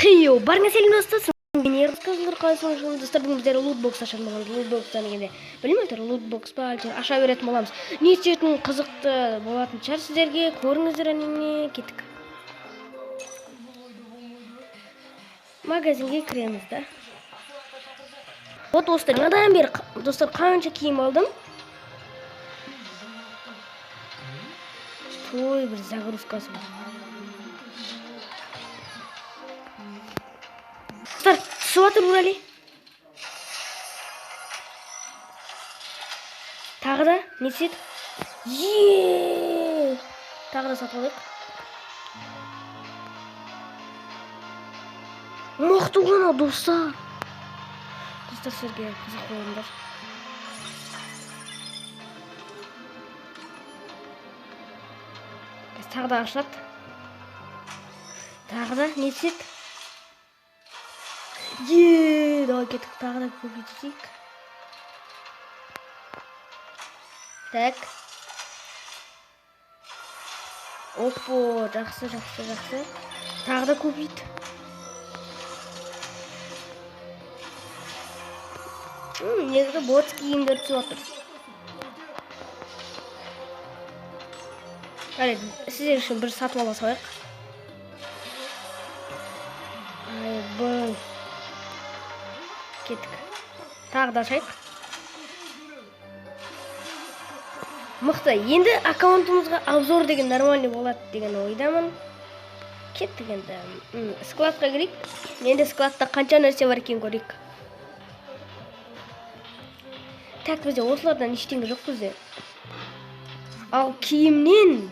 Хейо, барыңа сәлем, достар! Мен рассказывал қалайсың, достар? Бүгін біздер лутбокс ашатын боламыз. Лутбокстан дегенде, білмеймін, әйтеуір лутбокс па, әйтеуір аша беретін боламыз. Не түсетінін қызықты болатын шығар сіздерге. Көріңіздер, әне, кеттік. Магазинге кіреміз да. Вот, достар, жаңадан бері, достар, қанша киім алдым. Той, бір загрузкасы бар. Достар, түсіп жатыр Нұрали. Тағы да не түседі? Е! Тағы да сатып алайық. Мықты ғана, достар. Достар, сіздерге қызық болыңдар. Қазір тағы да ашылады. Тағы да не түседі? Е, давай, кеттік, тағы да купить етейік. Так. Оппо, жақсы, жақсы, жақсы. Тағы да купить. Негізі бот киімдер түсіп отыр. Жарайды, сіздер үшін бір сатып ала салайық. Айбай. Кеттік. Тағы да ашайық. Мықты. Енді аккаунтымызға обзор деген нормальный болады деген ойдамын. Кеттік енді. Складқа кірейік. Енді складта қанша нәрсе бар екенін көрейік. Так, бізде осылардан ештеңе жоқ бізде. Ал киімнен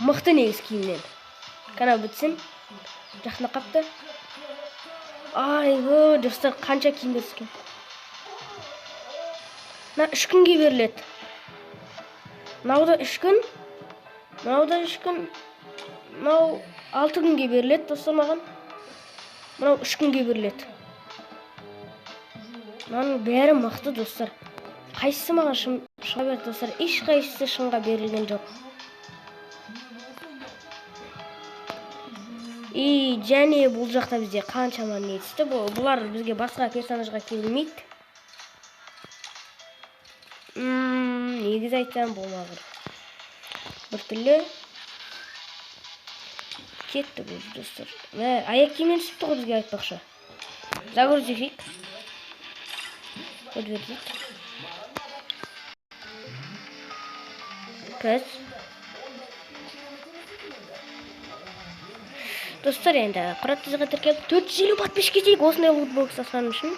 мықты негізі киімнен. Канал бітсін. Жақындап қапты. Айбой, достар, қанша киімдер түскен. Мына 3 күнге беріледі. Мынау да 3 күн. Мынау да 3 күн. Мынау 6 күнге беріледі, достар, маған. Мынау 3 күнге беріледі. Мынаның бәрі мықты, достар. Қайсысы маған шым шыға берді, достар? Ешқайсысы шынға берілген жоқ. И және бұл жақта бізде қаншама не түсті. Бұлар бізге басқа персонажға келмейді. Негізі айтсам, болмағыр. Біртүрлі. Кетті бұл, достар. Мә, аяқ киімнен түсіпті ғой бізге, айтпақшы. Загрузить етейік. Подтвердить. Пәс. Достар, енді Құрат ТЖ-ға тіркеліп, 450 подписчик кетейік осындай лутбокс ашқаным үшін.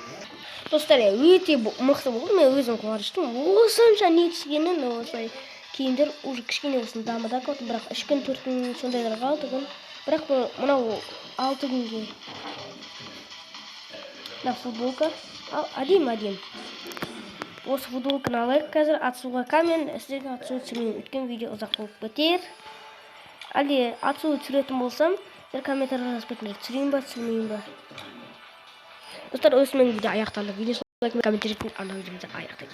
Достар, өте мықты болды. Мен өзім қуаныштымын. Осынша не түскенін, осылай киімдер уже кішкене болсын дамыды аккаунт, бірақ 3 күн, 4 күн сондайлар 6 күн. Бірақ бұл мынау 6 күнге. Мына футболка. Ал, әдемі, әдемі. Осы футболканы алайық қазір атысуға. Мен сіздерге атысу түсірмеймін. Өйткені видео ұзақ болып кетер. Әлде атысу түсіретін болсам, сіздер комментарийға жазып кетіңдер. Түсірейін ба, түсірмейін ба? Достар, осымен видео аяқталды. Видео лайк, комментарий, ана видеомызды аяқтаймыз.